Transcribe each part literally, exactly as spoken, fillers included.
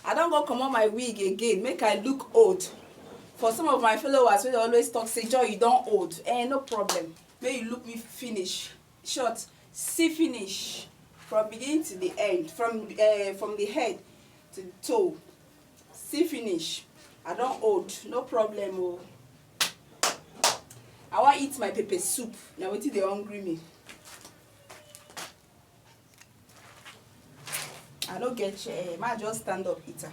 I don go comot my wig again, make I look old. For some of my followers wey dey always talk say, "Joy, you don old." Eh, no problem. Make you look me finish. Short, see finish. From beginning to the end, from, eh, from the head to the toe. See finish. I don old, no problem o. I wan eat my pepper soup. Na wetin dey hungry me. I no get chair. Ma just stand up eat am.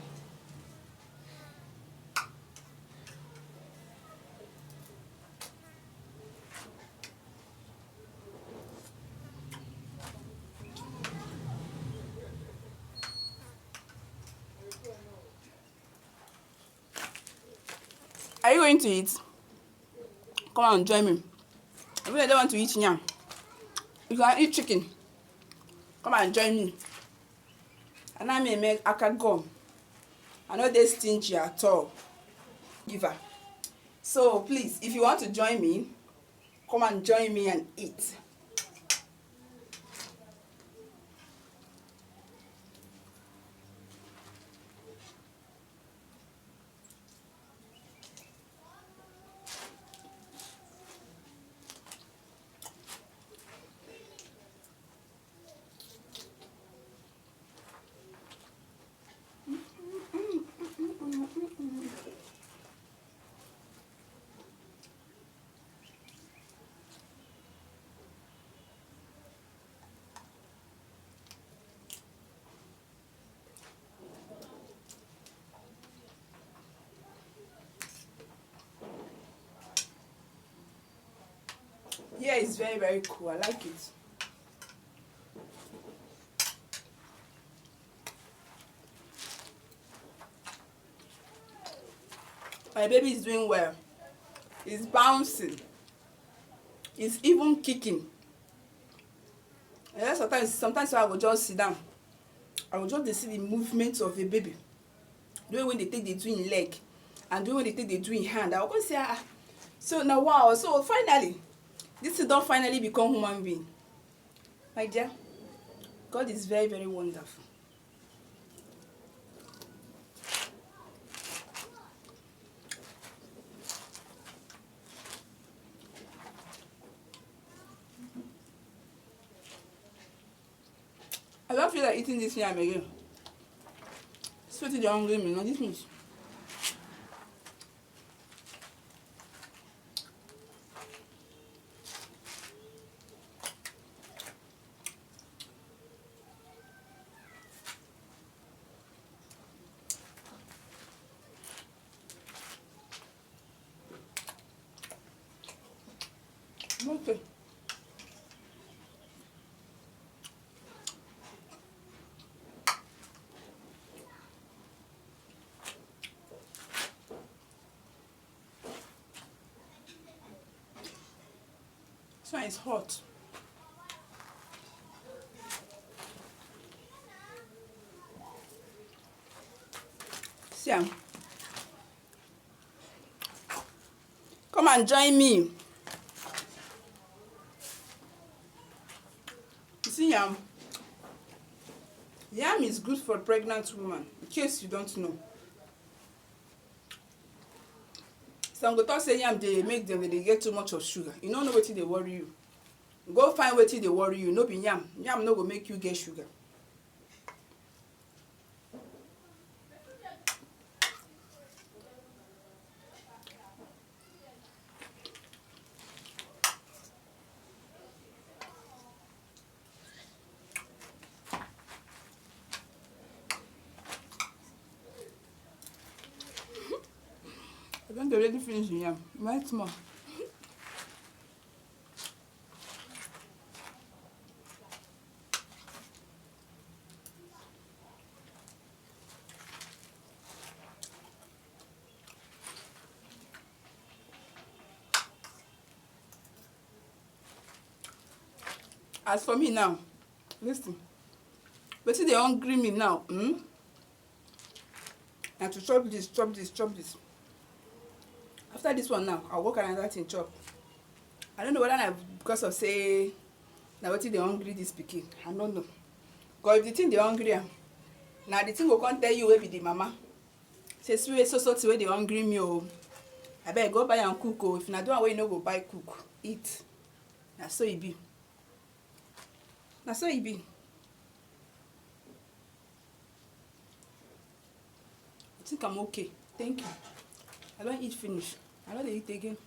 Are you going to eat? Come and join me. If you don't want to eat yam, you can eat chicken. Come and join me. And I may make aka gum. I know they stingy at all. Giver. So please, if you want to join me, come and join me and eat. Yeah, it's very, very cool. I like it. My baby is doing well. He's bouncing. He's even kicking. And then sometimes, sometimes I go just sit down. I go just dey see the movement of a baby. The way when they take the do in leg and the way when they take the do in hand. I go say, "Ah, ah." So now, wow. So finally, this thing don finally become human being. My dear, God is very, very wonderful. I don't feel like eating this yam again. This wetin dey hungry me, no, this meat. Okay. This one is hot. See am. Come and join me. You see yam? Yam is good for pregnant woman, in case you don't know. Some go talk say yam dey make dem dey get too much of sugar. You no know wetin dey worry you. Go find wetin dey worry you. No be yam. Yam no go make you get sugar. I don dey already finish the yam. Wait small. As for me now, listen. Wetin dey hungry me now, hmm? Na to chop this, chop this, chop this. After this one now, I'll work another thing chop. I don't know whether na because of say na wetin dey hungry this pikin. I don't know. 'Cause if the thing dey hungry am, Na the thing go come tell you wey be the mama. Say, "Sweet, so so thing wey dey hungry me o. Abeg, go buy and cook o. If na the one wey you no go buy cook, eat." Na so e be. Na so e be. I think I'm okay. Thank you. I don eat finish. I no dey eat again.